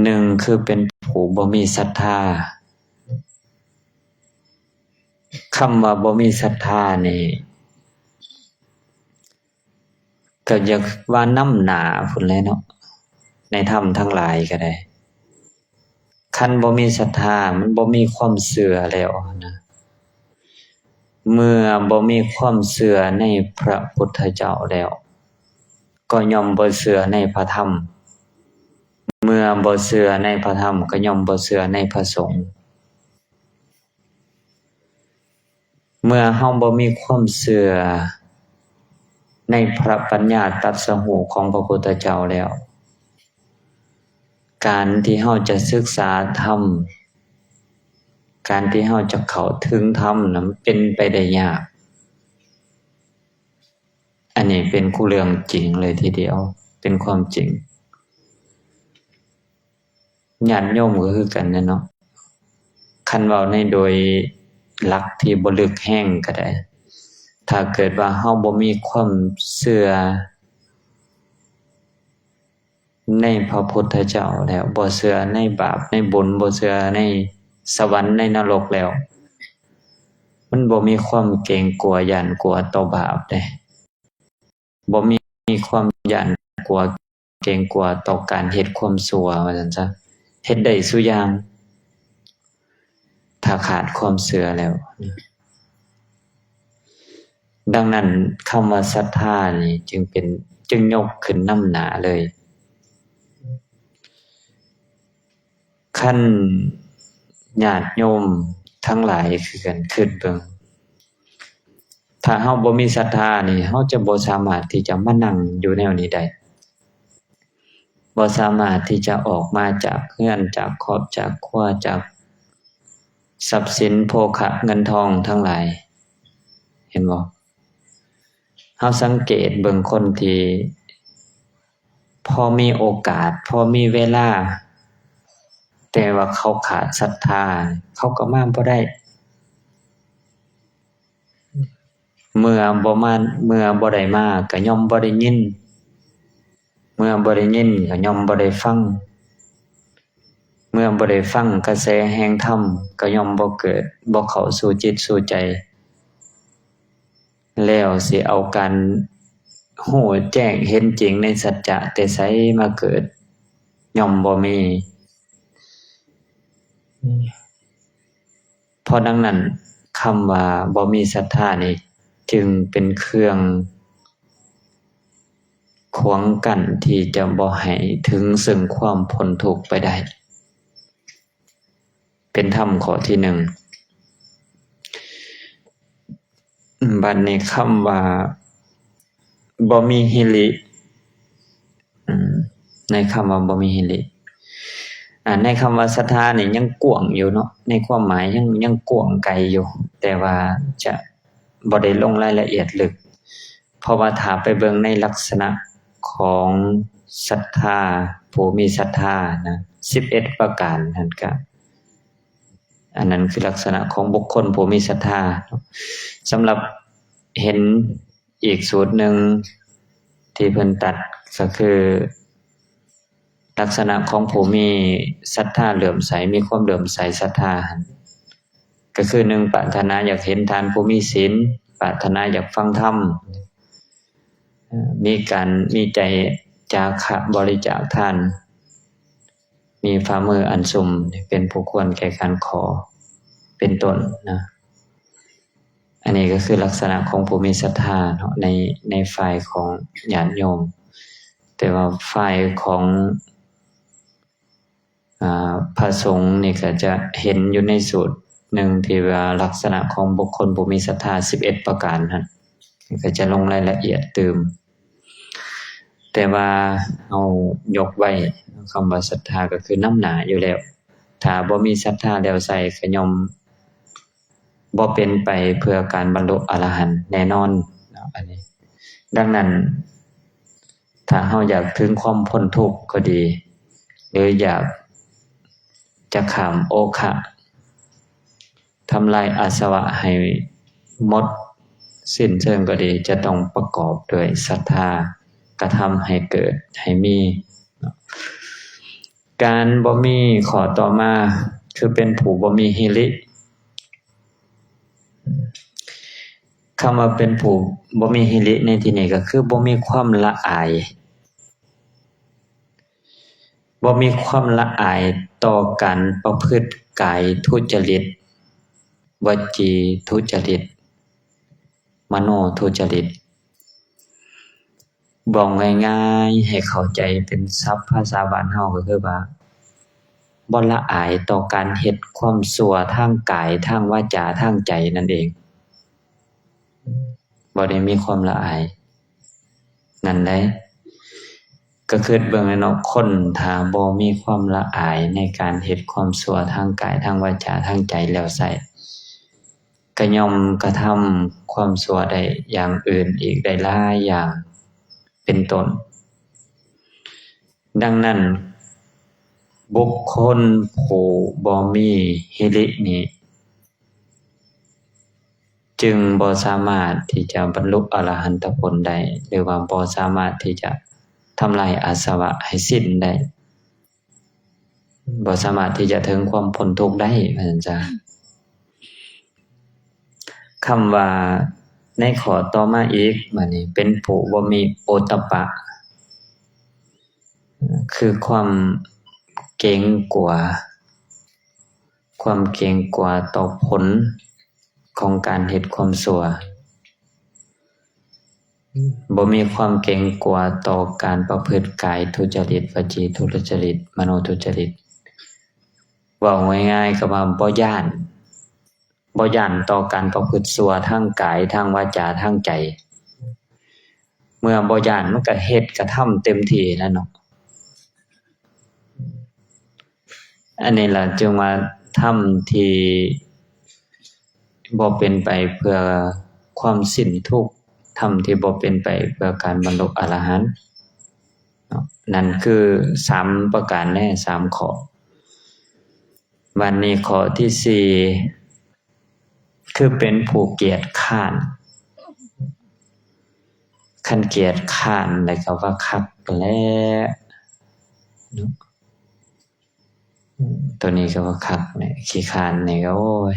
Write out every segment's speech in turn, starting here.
ໜຶ່ງຄືເປັນຜູ້ບໍ່ມີສັດທາ. ຄຳວ່າບໍ່ມີສັດທານີ້ ກໍຢາກວ່ານຳໜ້າພຸ້ນແຫຼະເນາະ ໃນທຳທັງຫຼາຍກໍໄດ້. ຄັນບໍ່ມີສັດທາ ມັນບໍ່ມີຄວາມເຊື່ອແລ້ວນະ. ເມື່ອບໍ່ມີຄວາມເຊື່ອໃນພະພຸດທະເຈົ້າແລ້ວ ກໍຍ່ອມບໍ່ເຊື່ອໃນພະທຳ. ເມື່ອບໍ່ເຊື່ອໃນພະທຳ ກໍຍ່ອມບໍ່ເຊື່ອໃນພະສົງ. ເມື່ອເຮົາບໍ່ມີຄວາມເຊື່ອໃນພະປັນຍາຕັດສະຮູ້ຂອງພະພຸດທະເຈົ້າແລ້ວ, ການທີ່ເຮົາຈະສຶກສາທຳ, ການທີ່ເຮົາຈະເຂົ້າເຖິງທຳນັ້ນ ເປັນໄປໄດ້ຍາກ. ອັນນີ້ເປັນເລື່ອງຈິງເລີຍທີດຽວ, ເປັນຄວາມຈິງ. ຍາດໂຍມກໍຄືກັນແຫຼະເນາະ, ຄັນເວົ້າໃນໂດຍຫຼັກທີ່ບໍ່ເລິກແຮງກໍໄດ້, ຖ້າເກີດວ່າເຮົາບໍ່ມີຄວາມເຊື່ອໃນພະພຸດທະເຈົ້າແລ້ວ, ບໍ່ເຊື່ອໃນບາບໃນບຸນ, ບໍ່ເຊື່ອໃນສະຫວັນໃນນະລົກແລ້ວ, ມັນບໍ່ມີຄວາມເກງກົວຢ້ານກົວຕໍ່ບາບເດ້. ບໍ່ມີຄວາມຢ້ານກົວເກງກົວຕໍ່ການເຮັດຄວາມຊົ່ວວ່າຊັ້ນຊະ, ເຮັດໄດ້ສູ່ຢ່າງ ຖ້າຂາດຄວາມເຊື່ອແລ້ວ. ດັ່ງນັ້ນ ຄຳວ່າສັດທານີ້ຈຶ່ງເປັນ, ຈຶ່ງຍົກຂຶ້ນນຳໜ້າເລີຍ. ຄັນຍາດໂຍມທັງຫຼາຍຄືກັນ ຄິດເບິ່ງ, ຖ້າເຮົາບໍ່ມີສັດທານີ້ ເຮົາຈະບໍ່ສາມາດທີ່ຈະມານັ່ງຢູ່ແນວນີ້ໄດ້, ບໍ່ສາມາດທີ່ຈະອອກມາຈາກເຮືອນ, ຈາກຄອບຈາກຄົວ, ຈາກຊັບສິນໂພຄະເງິນທອງທັງຫຼາຍ, ເຫັນບໍ່? ເຮົາສັງເກດເບິ່ງຄົນທີ່ ພໍມີໂອກາດ, ພໍມີເວລາ, ແຕ່ວ່າເຂົາຂາດສັດທາ, ເຂົາກໍມາບໍ່ໄດ້. ເມື່ອບໍ່ມາ, ເມື່ອບໍ່ໄດ້ມາ, ກໍຍ່ອມບໍ່ໄດ້ຍິນ, ເມື່ອບໍ່ໄດ້ຍິນ, ກໍຍ່ອມບໍ່ໄດ້ຟັງ, ເມື່ອບໍ່ໄດ້ຟັງກະແສແຫ່ງທຳ, ກໍຍ່ອມບໍ່ເກີດ, ບໍ່ເຂົ້າສູ່ຈິດສູ່ໃຈ. ແລ້ວຊິເອົາການຮູ້ແຈ້ງເຫັນຈິງໃນສັດຈະແຕ່ໃສມາເກີດ? ຍ່ອມບໍ່ມີ. ເພາະດັ່ງນັ້ນ, ຄຳວ່າບໍ່ມີສັດທານີ້ ຈຶ່ງເປັນເຄື່ອງຂວາງກັ້ນທີ່ຈະບໍ່ໃຫ້ເຖິງເຊິ່ງຄວາມພົ້ນທຸກໄປໄດ້. ເປັນທຳຂໍ້ທີໜຶ່ງ. ບັດນີ້ຄຳວ່າບໍ່ມີຫິລິ, ອາ, ໃນຄຳວ່າບໍ່ມີຫິລິ, ອາ, ໃນຄຳວ່າສັດທານີ້ຍັງກວ້າງຢູ່ເນາະ, ໃນຄວາມໝາຍຍັງ, ຍັງກວ້າງໄກຢູ່, ແຕ່ວ່າຈະບໍ່ໄດ້ລົງລາຍລະອຽດເລິກ. ເພາະວ່າຖ້າໄປເບິ່ງໃນລັກສະນະຂອງສັດທາ, ຜູ້ມີສັດທານະ ສິບເອັດປະການຫັ້ນກະ, ອັນນັ້ນຄືລັກສະນະຂອງບຸກຄົນຜູ້ມີສັດທາເນາະ. ສຳລັບເຫັນອີກສູດໜຶ່ງທີ່ເພິ່ນຕັດ ກໍຄື ລັກສະນະຂອງຜູ້ມີສັດທາເຫຼື້ອມໃສ, ມີຄວາມເຫຼື້ອມໃສສັດທາຫັ້ນ ກໍຄື ໜຶ່ງ ປາດຖະໜາຢາກເຫັນທ່ານຜູ້ມີສິນ, ປາດຖະໜາຢາກຟັງທຳ, ມີການ, ມີໃຈຈາຄະບໍລິຈາກທານ, ມີຝ່າມືອັນຊຸ່ມເປັນຜູ້ຄວນແກ່ການຂໍ ເປັນຕົ້ນນະ. ອັນນີ້ກໍຄືລັກສະນະຂອງຜູ້ມີສັດທາເນາະ ໃນ, ໃນຝ່າຍຂອງຍາດໂຍມ, ແຕ່ວ່າຝ່າຍຂອງ, ອາ, ພະສົງນີ້ກໍຈະເຫັນຢູ່ໃນສູດໜຶ່ງທີ່ວ່າລັກສະນະຂອງບຸກຄົນຜູ້ມີສັດທາສິບເອັດປະການຫັ້ນ, ກໍຈະລົງລາຍລະອຽດຕື່ມ. ແຕ່ວ່າເຮົາຍົກໄວ້ ຄຳວ່າສັດທາກໍຄືນຳໜ້າຢູ່ແລ້ວ, ຖ້າບໍ່ມີສັດທາແລ້ວໃສ່ ກໍຍ່ອມບໍ່ເປັນໄປເພື່ອການບັນລຸອະລະຫັນແນ່ນອນເນາະ ອັນນີ້. ດັ່ງນັ້ນ ຖ້າເຮົາຢາກເຖິງຄວາມພົ້ນທຸກກໍດີ ຫຼື ຢາກຈະຂ້າມໂອຄະ ທຳລາຍອາສະວະໃຫ້ໝົດສິ້ນເຊີງກໍດີ ຈະຕ້ອງປະກອບດ້ວຍສັດທາ ກະທຳໃຫ້ເກີດໃຫ້ມີເນາະ. ການບໍ່ມີຂໍ້ຕໍ່ມາ ຄືເປັນຜູ້ບໍ່ມີຫິລິ. ຄຳວ່າເປັນຜູ້ບໍ່ມີຫິລິໃນທີ່ນີ້ກໍຄືບໍ່ມີຄວາມລະອາຍ, ບໍ່ມີຄວາມລະອາຍຕໍ່ການປະພຶດກາຍທຸຈະລິດ, ວະຈີທຸຈະລິດ, ມະໂນທຸຈະລິດ. ເວົ້າງ່າຍໆ ໃຫ້ເຂົ້າໃຈເປັນສັບພາສາບ້ານເຮົາກໍຄືວ່າ ບໍ່ລະອາຍຕໍ່ການເຮັດຄວາມຊົ່ວທາງກາຍ, ທາງວາຈາ, ທາງໃຈນັ້ນເອງ. ບໍ່ໄດ້ມີຄວາມລະອາຍນັ້ນໃດ. ກໍຄິດເບິ່ງແຫຼະເນາະ, ຄົນຖ້າບໍ່ມີຄວາມລະອາຍໃນການເຮັດຄວາມຊົ່ວທາງກາຍ, ທາງວາຈາ, ທາງໃຈແລ້ວໃຊ້ ກໍຍ່ອມກະທຳຄວາມຊົ່ວໄດ້ຢ່າງອື່ນອີກໄດ້ຫຼາຍຢ່າງເປັນຕົ້ນ. ດັ່ງນັ້ນ ບຸກຄົນຜູ້ບໍ່ມີຫິລິນີ້ ຈຶ່ງບໍ່ສາມາດທີ່ຈະບັນລຸອະລະຫັນຕະຜົນໄດ້ ຫຼືວ່າບໍ່ສາມາດທີ່ຈະທຳລາຍອາສະວະໃຫ້ສິ້ນໄດ້. ບໍ່ສາມາດທີ່ຈະເຖິງຄວາມພົ້ນທຸກໄດ້ ວ່າຊັ້ນຊະ. ຄຳວ່າໃນຂໍ້ຕໍ່ມາອີກ ບາດນີ້ເປັນຜູ້ບໍ່ມີໂອຕະປະ ຄືຄວາມເກງກົວ, ຄວາມເກງກົວຕໍ່ຜົນ ຂອງການເຮັດຄວາມຊົ່ວ, ບໍ່ມີຄວາມເກງກົວຕໍ່ການປະພຶດກາຍທຸຈະລິດ, ວະຈີທຸລະຈະລິດ, ມະໂນທຸຈະລິດ. ເວົ້າງ່າຍໆກໍວ່າບໍ່ຢ້ານ, ບໍ່ຢ້ານຕໍ່ການປະພຶດຊົ່ວທາງກາຍ, ທາງວາຈາ, ທາງໃຈ. ເມື່ອບໍ່ຢ້ານ ມັນກໍເຮັດກະທຳເຕັມທີ່ແລ້ວເນາະ. ອັນນີ້ລະຈຶ່ງວ່າທຳທີ່ບໍ່ເປັນໄປເພື່ອຄວາມສິ້ນທຸກ, ທຳທີ່ບໍ່ເປັນໄປເພື່ອການບັນລຸອະລະຫັນເນາະ. ນັ້ນຄືສາມປະການແດ່, ສາມຂໍ້. ບັດນີ້ຂໍ້ທີສີ່ ຄືເປັນຜູ້ກຽດຄ້ານ. ຄັນກຽດຄ້ານແລ້ວກໍວ່າຄັກແລ້ວເນາະ. ໂຕນີ້ກໍວ່າຄັກແຫຼະ, ຂີ້ຄ້ານນີ້ກໍ ໂອ້ຍ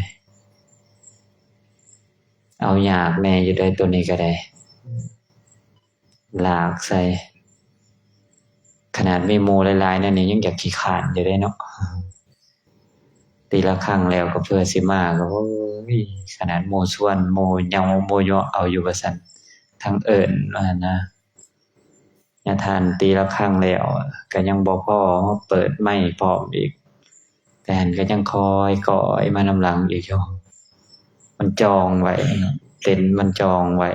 ເອົາຍາກແດ່ຢູ່ເດ້ ໂຕນີ້ກໍໄດ້. ລາກໃສ່. ຂະໜາດມີໝູ່ຫຼາຍໆແນວນີ້ຍັງຢາກຂີ້ຄ້ານຢູ່ເດ້ເນາະ. ຕີລະຄັ້ງແລ້ວກໍເພື່ອຊິມາກໍ ໂອ້ຍ ຂະໜາດໝູ່ຊວນ ໝູ່ເຍົາ ໝູ່ເຍາະເອົາຢູ່ວ່າຊັ້ນ, ທັງເອີ້ນວ່າຫັ້ນນະ. ຍາທ່ານຕີລະຄັ້ງແລ້ວກໍຍັງບໍ່ພໍ, ມາເປີດໄມພ້ອມອີກ, ແຕ່ຫັ້ນກໍຍັງຄ່ອຍກ້ອຍມານຳຫຼັງອີກຢູ່. ມັນຈອງໄວ້ເນາະ, ເຕັນມັນຈອງໄວ້.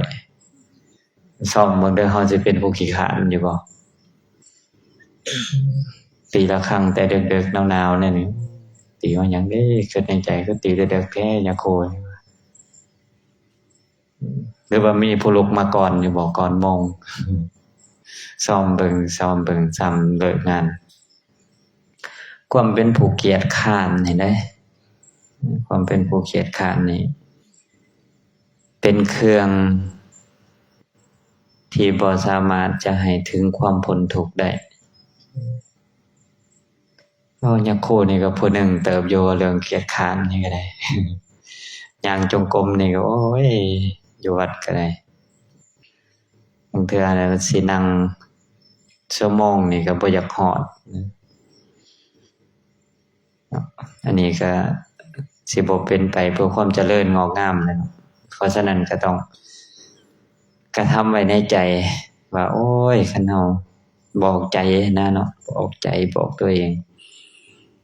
ຊ້ອມເບິ່ງເດີ້ ເຮົາຊິເປັນຜູ້ຂີ້ຄ້ານຢູ່ບໍ່? ຕີລະຄັ້ງແຕ່ເດິກໆ ໜາວໆ ແນວນີ້ ຕີມາຫຍັງເດ້? ຄິດໃນໃຈ ຄືຕີແຕ່ເດິກແທ້ ຍາໂຄ. ຫຼືວ່າມີຜູ້ລຸກມາກ່ອນຢູ່ບໍ່? ກ່ອນໂມງ. ຊ້ອມເບິ່ງ, ຊ້ອມເບິ່ງ, ຊ້ຳເລີກງານ. ຄວາມເປັນຜູ້ກຽດຄ້ານນີ້ເດ້, ຄວາມເປັນຜູ້ກຽດຄ້ານນີ້ ເປັນເຄື່ອງທີ່ບໍ່ສາມາດຈະໃຫ້ເຖິງຄວາມພົ້ນທຸກໄດ້. ໂອ້ ຍາຄູນີ້ກໍຜູ້ໜຶ່ງເຕີບຢູ່ ເລື່ອງກຽດຄ້ານນີ້ກໍໄດ້. ຍ່າງຈົງກົມນີ້ກໍ ໂອ້ຍ ຢູ່ວັດກໍໄດ້ ບາງເທື່ອນະ ຊິນັ່ງຊົ່ວໂມງນີ້ກໍບໍ່ຢາກຮອດເນາະ. ອັນນີ້ກໍຊິບໍ່ເປັນໄປເພື່ອຄວາມຈະເລີນງອກງາມແຫຼະເນາະ. ເພາະສະນັ້ນກໍຕ້ອງກະທຳໄວ້ໃນໃຈວ່າ ໂອ້ຍ ຄັນເຮົາບອກໃຈນະເນາະ, ບອກໃຈ ບອກຕົວເອງ,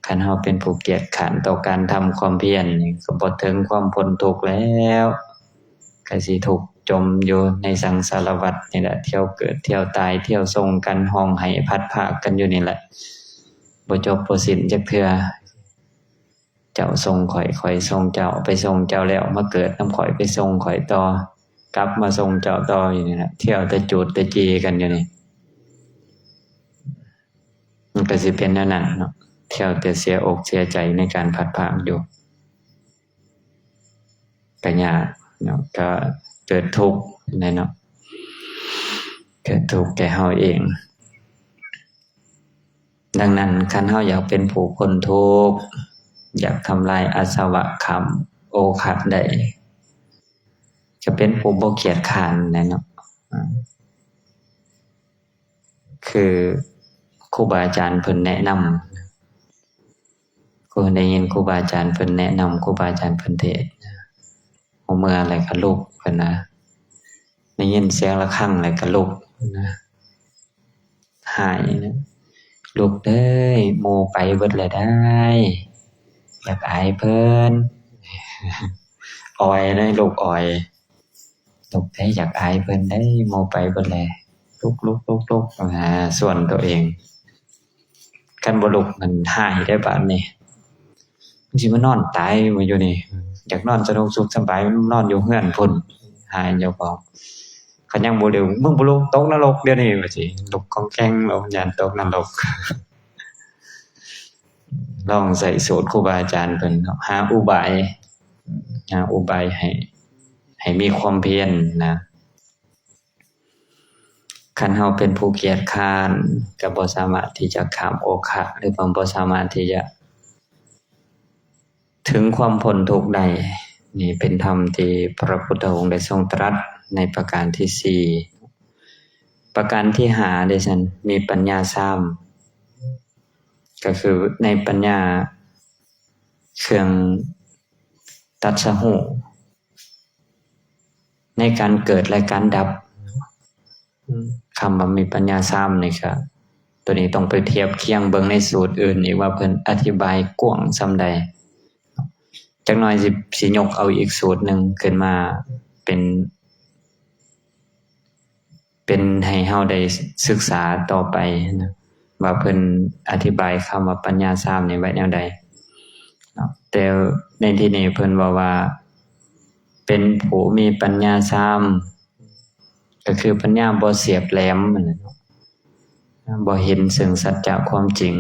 ຄັນເຮົາເປັນຜູ້ກຽດຄ້ານຕໍ່ການທຳຄວາມພຽນນີ້ ກໍບໍ່ເຖິງຄວາມພົ້ນທຸກແລ້ວ. ກະຊິທຸກຈົມຢູ່ໃນສັງສາລະວັດນີ້ແຫຼະ, ທ່ຽວເກີດ ທ່ຽວຕາຍ, ທ່ຽວຊົງກັນ, ຮ້ອງໄຫ້ພັດພາກກັນຢູ່ນີ້ແຫຼະ, ບໍ່ຈົບບໍ່ສິ້ນຈັກເທື່ອ. ເຈົ້າສົ່ງຂ້ອຍ, ຂ້ອຍສົ່ງເຈົ້າ, ໄປສົ່ງເຈົ້າແລ້ວ ມາເກີດນຳຂ້ອຍ, ໄປສົ່ງຂ້ອຍຕໍ່, ກັບມາສົ່ງເຈົ້າຕໍ່ຢູ່ນີ້ແຫຼະ, ທ່ຽວແຕ່ຈູດແຕ່ຈີກັນຢູ່ນີ້. ມັນກະຊິເປັນແນວນັ້ນເນາະ, ທ່ຽວແຕ່ເສຍອົກເສຍໃຈໃນການພັດພາກຢູ່. ກະຍາກເນາະ, ກະເກີດທຸກແຫຼະເນາະ, ເກີດທຸກແກ່ເຮົາເອງ. ດັ່ງນັ້ນ ຄັນເຮົາຢາກເປັນຜູ້ພົ້ນທຸກ, ຢາກທຳລາຍອາສະວະ ຂ້າມໂອຄະໄດ້, ກະເປັນຜູ້ບໍ່ກຽດຄ້ານແຫຼະເນາະ. ຄືຄູບາອາຈານເພິ່ນແນະນຳ, ຄືໄດ້ຍິນຄູບາອາຈານເພິ່ນແນະນຳ, ຄູບາອາຈານເພິ່ນເທດ, ຫົວເມື່ອແລ້ວກະລຸກ ເພິ່ນວ່າ, ໄດ້ຍິນສຽງລະຄັງແລ້ວກະລຸກ ເພິ່ນວ່າ. ຫາຍນະ, ລຸກເດີ, ໝູ່ໄປເບິດແລ້ວໄດ໋, ຢາກອາຍເພິ່ນ. ອອຍເດີ, ລຸກອອຍ, ລຸກເດີ, ຢາກອາຍເພິ່ນໄດ໋, ໝູ່ໄປເບິດແລ້ວ, ລຸກ, ລຸກ, ລຸກ, ລຸກ, ອາ, ຊວນໂຕເອງ. ຄັນບໍ່ລຸກ ມັນຫາຍໄດ໋ບາດນີ້. ມັນຊິມານອນຕາຍຢູ່ນີ້, ຢາກນອນສະໜຸກສຸກສະບາຍ ມັນນອນຢູ່ເຮືອນພຸ້ນ, ຫາຍເຈົ້າຂອງ. ຄັນຍັງບໍ່ລຸກ, ມຶງບໍ່ລຸກ ຕົກນະລົກດຽວນີ້ ວ່າຊິ. ລຸກກອງແກງ ໂອ້ ຢ້ານຕົກນະລົກ. ລອງໃຊ້ສູດຄູບາອາຈານເພິ່ນເນາະ, ຫາອຸບາຍ, ຫາອຸບາຍໃຫ້, ໃຫ້ມີຄວາມພຽນນະ. ຄັນເຮົາເປັນຜູ້ກຽດຄ້ານ ກໍບໍ່ສາມາດທີ່ຈະຂ້າມໂອຄະ ຫຼືວ່າບໍ່ສາມາດທີ່ຈະເຖິງຄວາມພົ້ນທຸກໄດ້. ນີ້ເປັນທຳທີ່ພະພຸດທະອົງໄດ້ຊົງຕລັດໃນປະການທີສີ່. ປະການທີຫ້າເດຊັ້ນ ມີປັນຍາຊາມ, ກໍຄືໃນປັນຍາເຄື່ອງຕັດສະຮູ້ ໃນການເກີດ ແລະ ການດັບ. ຄຳວ່າມີປັນຍາຊາມນີ້ກະ ໂຕນີ້ຕ້ອງໄປທຽບຄຽງເບິ່ງໃນສູດອື່ນອີກວ່າເພິ່ນອະທິບາຍກວ້າງສ່ຳໃດ. ຈັກໜ່ອຍຊິ, ຊິຍົກເອົາອີກສູດໜຶ່ງຂຶ້ນມາເປັນ, ເປັນໃຫ້ເຮົາໄດ້ສຶກສາຕໍ່ໄປນະ ວ່າເພິ່ນອະທິບາຍຄຳວ່າປັນຍາຊາມນີ້ໄວ້ແນວໃດເນາະ. ແຕ່ໃນທີ່ນີ້ເພິ່ນເວົ້າວ່າ ເປັນຜູ້ມີປັນຍາຊາມ ກໍຄືປັນຍາບໍ່ສຽບແຫຼມນັ້ນແຫຼະເນາະ, ບໍ່ເຫັນເຊິ່ງສັດຈະຄວາມຈິງ,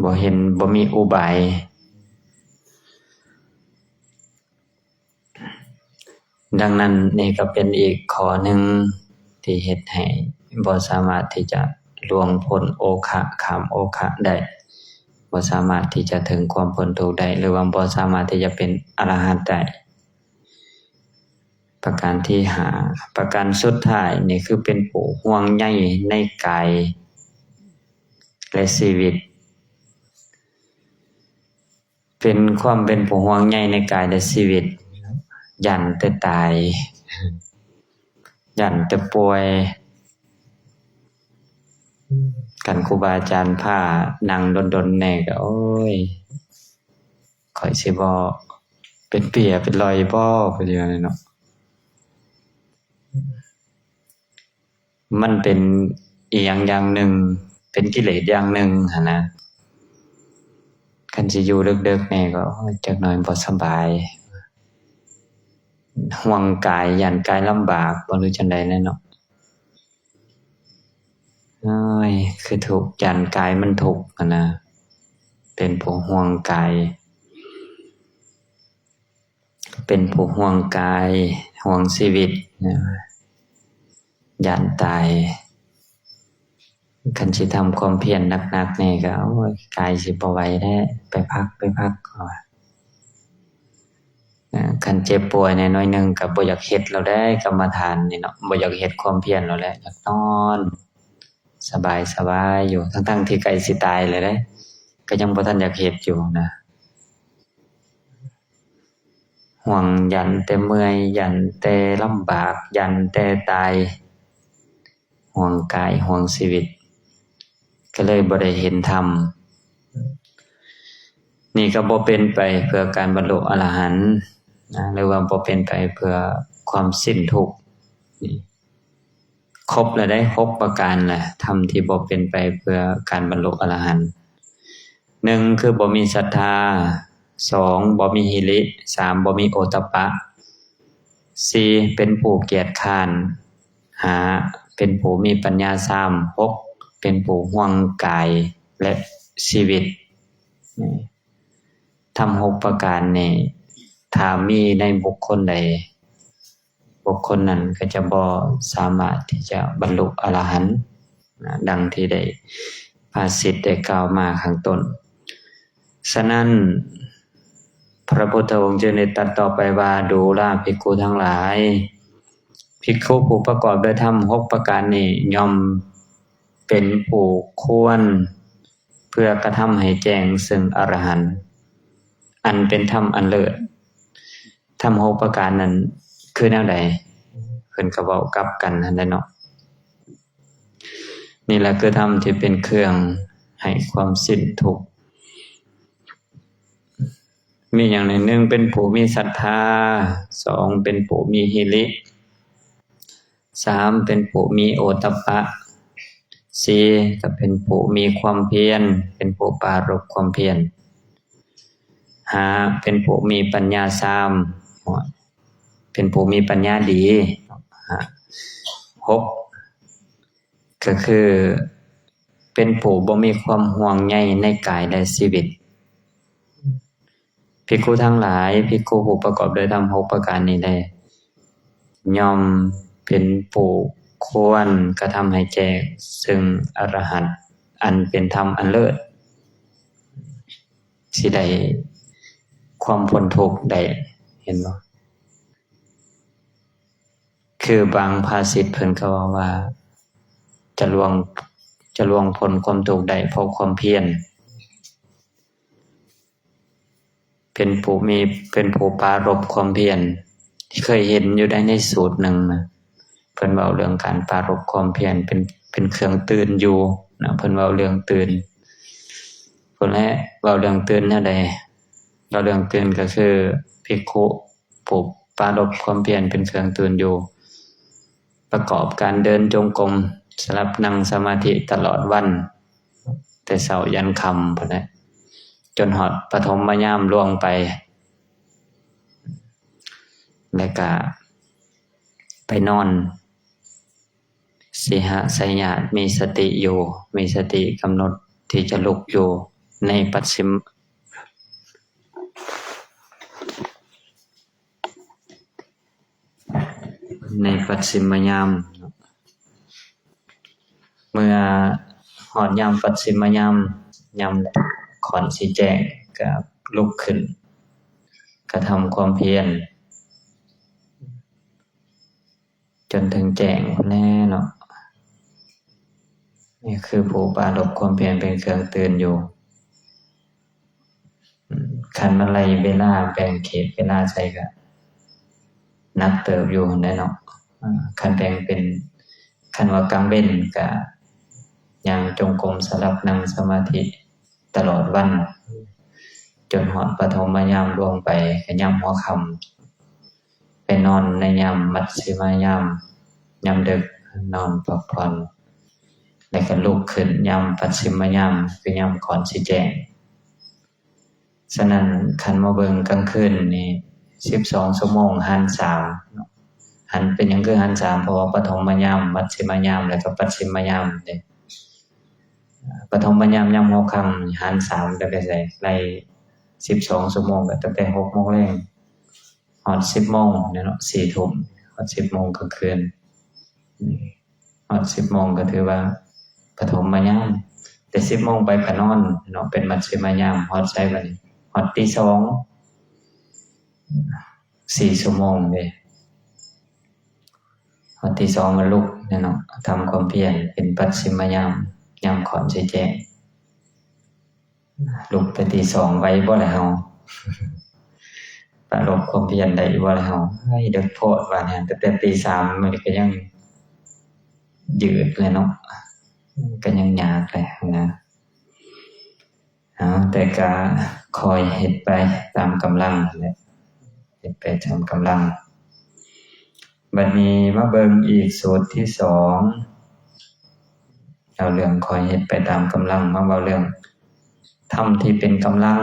ບໍ່ເຫັນ, ບໍ່ມີອຸບາຍ. ດັ່ງນັ້ນ ນີ້ກໍເປັນອີກຂໍ້ໜຶ່ງທີ່ເຮັດໃຫ້ບໍ່ສາມາດທີ່ຈະລ່ວງພົ້ນໂອຄະ ຂ້າມໂອຄະໄດ້, ບໍ່ສາມາດທີ່ຈະເຖິງຄວາມພົ້ນທຸກໄດ້ ຫຼືວ່າບໍ່ສາມາດທີ່ຈະເປັນອະລະຫັດໄດ້. ປະການທີຫ້າ, ປະການສຸດທ້າຍນີ້ຄືເປັນຜູ້ຫ່ວງໃຍໃນກາຍ ແລະ ຊີວິດ. ເປັນຄວາມເປັນຜູ້ຫ່ວງໃຍໃນກາຍ ແລະ ຊີວິດ, ຢ້ານແຕ່ຕາຍ, ຢ້ານແຕ່ປ່ວຍ. ຄັນຄູບາອາຈານພານັ່ງດົນໆແດ່ກໍ ໂອ້ຍ ຂ້ອຍຊິບໍ່ເປັນເປ້ຍເປັນຫຼອຍບໍ່ ກໍຊິວ່າແນວເນາະ. ມັນເປັນອີ່ຫຍັງຢ່າງໜຶ່ງ, ເປັນກິເລດຢ່າງໜຶ່ງຫັ້ນນະ. ຄັນຊິຢູ່ເດິກໆແດ່ກໍ ໂອ້ຍ ຈັກໜ້ອຍບໍ່ສະບາຍ, ຫ່ວງກາຍ, ຢ້ານກາຍລຳບາກບໍ ຫຼືຈັ່ງໃດແຫຼະເນາະ. ໂອ້ຍ ຄືທຸກ, ຢ້ານກາຍມັນທຸກຫັ້ນນະ, ເປັນພວກຫ່ວງກາຍ. ເປັນຜູ້ຫ່ວງກາຍ, ຫ່ວງຊີວິດ, ຢ້ານຕາຍ. ຄັນຊິທຳຄວາມພຽນໜັກໆແດ່ກໍ ໂອ້ຍ ກາຍຊິບໍ່ໄຫວແລ້ວ, ໄປພັກ, ໄປພັກ, ເຂົາວ່າ. ຄັນເຈັບປ່ວຍແດ່ໜ້ອຍໜຶ່ງກໍບໍ່ຢາກເຮັດແລ້ວເດ້ ກຳມະຖານນີ້ເນາະ, ບໍ່ຢາກເຮັດຄວາມພຽນແລ້ວແຫຼະ, ຢາກນອນສະບາຍໆຢູ່, ທັງໆທີ່ໃກ້ຊິຕາຍແລ້ວເດ້, ກໍຍັງບໍ່ທັນຢາກເຮັດຢູ່ນະ. ຫ່ວງ, ຢ້ານແຕ່ເມື່ອຍ, ຢ້ານແຕ່ລຳບາກ, ຢ້ານແຕ່ຕາຍ, ຫ່ວງກາຍ, ຫ່ວງຊີວິດ, ກໍເລີຍບໍ່ໄດ້ເຫັນທຳ. ນີ້ກໍບໍ່ເປັນໄປເພື່ອການບັນລຸອະລະຫັນນະ, ຫຼືວ່າບໍ່ເປັນໄປເພື່ອຄວາມສິ້ນທຸກ. ນີ້ ຄົບແລ້ວເດ້ ຫົກປະການແຫຼະ ທຳທີ່ບໍ່ເປັນໄປເພື່ອການບັນລຸອະລະຫັນ. ໜຶ່ງ ຄືບໍ່ມີສັດທາ, ສອງ ບໍ່ມີຫິລິ, ສາມ ບໍ່ມີໂອຕະປະ, ສີ່ ເປັນຜູ້ກຽດຄ້ານ, ຫ້າ ເປັນຜູ້ມີປັນຍາຊາມ, ຫົກ ເປັນຜູ້ຫ່ວງກາຍ ແລະ ຊີວິດ. ທຳຫົກປະການນີ້ ຖ້າມີໃນບຸກຄົນໃດ, ບຸກຄົນນັ້ນກໍຈະບໍ່ສາມາດທີ່ຈະບັນລຸອະລະຫັນ. ນະ ດັ່ງທີ່ໄດ້ພາສິດໄດ້ກ່າວມາຂ້າງຕົ້ນ. ສະນັ້ນ ພະພຸດທະອົງຈຶ່ງໄດ້ຕັດຕໍ່ໄປວ່າ ດູລະ ພິກຂຸທັງຫຼາຍ, ພິກຂຸຜູ້ປະກອບດ້ວຍທຳຫົກປະການນີ້ ຍ່ອມເປັນຜູ້ຄວນ ເພື່ອກະທຳໃຫ້ແຈ້ງເຊິ່ງອະລະຫັນ ອັນເປັນທຳອັນເລີດ. ທຳຫົກປະການນັ້ນຄືແນວໃດ? ເພິ່ນກໍເວົ້າກັບກັນຫັ້ນແຫຼະເນາະ. ນີ້ແຫຼະຄືທຳທີ່ເປັນເຄື່ອງໃຫ້ຄວາມສິ້ນທຸກ. ມີຫຍັງແດ່? ໜຶ່ງ ເປັນຜູ້ມີສັດທາ, ສອງ ເປັນຜູ້ມີຫິລິ, ສາມ ເປັນຜູ້ມີໂອຕັບປະ, ສີ່ ກໍເປັນຜູ້ມີຄວາມພຽນ, ເປັນຜູ້ປາລົບຄວາມພຽນ, ຫ້າ ເປັນຜູ້ມີປັນຍາຊາມ, ເປັນຜູ້ມີປັນຍາດີ, ຫົກ ກໍຄືເປັນຜູ້ບໍ່ມີຄວາມຫ່ວງໃຍໃນກາຍ ແລະ ຊີວິດ. ພິກຂຸທັງຫຼາຍ, ພິກຂຸຜູ້ປະກອບດ້ວຍທຳຫົກປະການນີ້ແລະ ຍ່ອມເປັນຜູ້ຄວນກະທຳໃຫ້ແຈ້ງເຊິ່ງອະລະຫັນ ອັນເປັນທຳອັນເລີດ, ຊິໄດ້ຄວາມພົ້ນທຸກໄດ້. ເຫັນບໍ່? ຄືບາງພາສິດເພິ່ນກໍເວົ້າວ່າ ຈະລ່ວງ ຈະລ່ວງພົ້ນຄວາມທຸກໄດ້ເພາະຄວາມພຽນ. ເປັນຜູ້ມີ ເປັນຜູ້ປາລົບຄວາມພຽນ. ເຄີຍເຫັນຢູ່ໃນ ໃນສູດໜຶ່ງນະ ເພິ່ນເວົ້າເລື່ອງການປາລົບຄວາມພຽນ ເປັນ ເປັນເຄື່ອງຕື່ນຢູ່ນະ, ເພິ່ນເວົ້າເລື່ອງຕື່ນ. ເພິ່ນແລະ ເວົ້າເລື່ອງຕື່ນແນວໃດ? ເວົ້າເລື່ອງຕື່ນກໍຄື ພິກຂຸຜູ້ປາລົບຄວາມພຽນເປັນເຄື່ອງຕື່ນຢູ່ ປະກອບການເດີນຈົງກົມ ສະຫຼັບນັ່ງສະມາທິຕະຫຼອດວັນ ແຕ່ເຊົ້າຢັນຄ່ຳພຸ້ນແຫຼະ ຈົນຮອດປະຖົມມະຍາມລ່ວງໄປ ແລະກະໄປນອນ ສິຫະໄຊຍາດ ມີສະຕິຢູ່ ມີສະຕິກຳນົດທີ່ຈະລຸກຢູ່ໃນປັດຊິມ ໃນປັດຊິມມະຍາມ. ເມື່ອຮອດຍາມປັດຊິມມະຍາມ ຍາມຂອນຊິແຈ້ງ ກໍລຸກຂຶ້ນກະທຳຄວາມພຽນ ຈົນເຖິງແຈ້ງພຸ້ນແຫຼະເນາະ. ນີ້ຄືຜູ້ປາລົບຄວາມພຽນເປັນເຄື່ອງຕື່ນຢູ່. ຄັນມາໄລ່ເວລາ ແບ່ງເຂດເວລາໃສ່ກະໜັກເຕີບຢູ່ຫັ້ນແຫຼະເນາະ. ຄັນແບ່ງເປັນ ຄັນວ່າກາງເວັນກະຍ່າງຈົງກົມ ສະຫຼັບນັ່ງສະມາທິຕະຫຼອດວັນ ຈົນຮອດປະຖົມມະຍາມລ່ວງໄປ ກະຍາມຫົວຄ່ຳ ໄປນອນໃນຍາມມັດຊິມະຍາມ ຍາມເດິກ ນອນພັກຜ່ອນ ແລ້ວກໍລຸກຂຶ້ນຍາມປັດຊິມະຍາມ ຄືຍາມກ່ອນຊິແຈ້ງ. ສະນັ້ນ ຄັນມາເບິ່ງກາງຄືນນີ້ ສິບສອງຊົ່ວໂມງຫານສາມເນາະ. ຫານ ເປັນຫຍັງຄືຫານສາມ? ເພາະວ່າປະຖົມມະຍາມ ມັດຊິມະຍາມ ແລ້ວກໍປັດຊິມະຍາມເດ້. ປະຖົມມະຍາມ ຍາມຫົວຄ່ຳ ຫານສາມໄປໃສ່ ໄລ່ສິບສອງຊົ່ວໂມງ ກໍຕັ້ງແຕ່ຫົກໂມງແລງ ຮອດສິບໂມງແມ່ນເນາະ ສີ່ທຸ່ມ ຮອດສິບໂມງກາງຄືນ ຮອດສິບໂມງກໍຖືວ່າປະຖົມມະຍາມ. ແຕ່ສິບໂມງໄປກໍນອນເນາະ ເປັນມັດຊິມະຍາມ. ຮອດໃສບັດນີ້? ຮອດຕີສອງ ສີ່ຊົ່ວໂມງເດ້. ຮອດຕີສອງມາລຸກແມ່ນເນາະ ທຳຄວາມພຽນ ເປັນປັດຊິມະຍາມ ຍາມຂອນຊິແຈ້ງ. ລຸກແຕ່ຕີສອງໄຫວບໍ່ລະເຮົາ? ປາລົບຄວາມພຽນໄດ້ຢູ່ບໍ່ລະເຮົາ? ເອີຍ ເດິກໂພດວ່າແນວ ຕັ້ງແຕ່ຕີສາມ ມື້ນີ້ກໍຍັງຍືດແຫຼະເນາະ ກໍຍັງຍາກແຫຼະນະ. ເອົາ ແຕ່ກະຄ່ອຍເຮັດໄປຕາມກຳລັງແຫຼະ ເຮັດໄປຕາມກຳລັງ. ບັດນີ້ມາເບິ່ງອີກສູດທີສອງ ເອົາເລື່ອງຄ່ອຍເຮັດໄປຕາມກຳລັງ ມາເວົ້າເລື່ອງທຳທີ່ເປັນກຳລັງ.